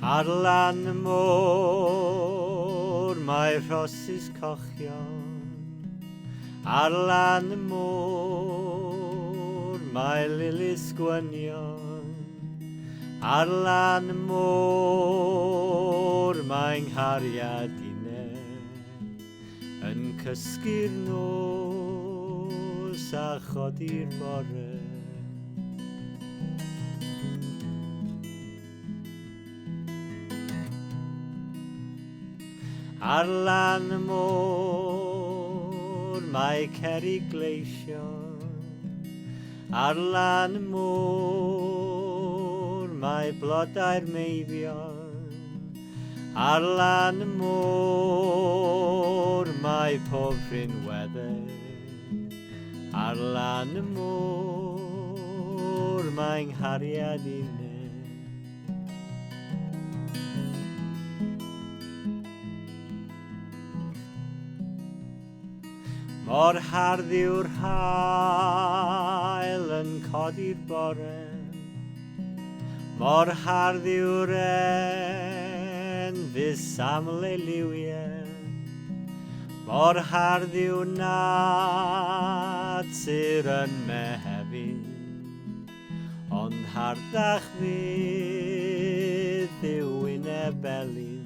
Ar lan y môr mae rhosys cochion. Ar lan y môr mae lilis gwynion. Ar lan y môr mae 'nghariad inne yn cysgu'r nos a chodi'r bore. Ar lan y môr mae cerrig gleision. Ar lan y môr mae blodau'r meibion. Ar lan y môr mae pob rhinweddau. Ar lan y môr mae 'nghariad inne. Mor hardd yw'r haul yn codi'r bore, mor hardd yw'r enfys aml ei liwiau, mor hardd yw natur yn Mehefin, ond harddach fydd yw wyneb Elin.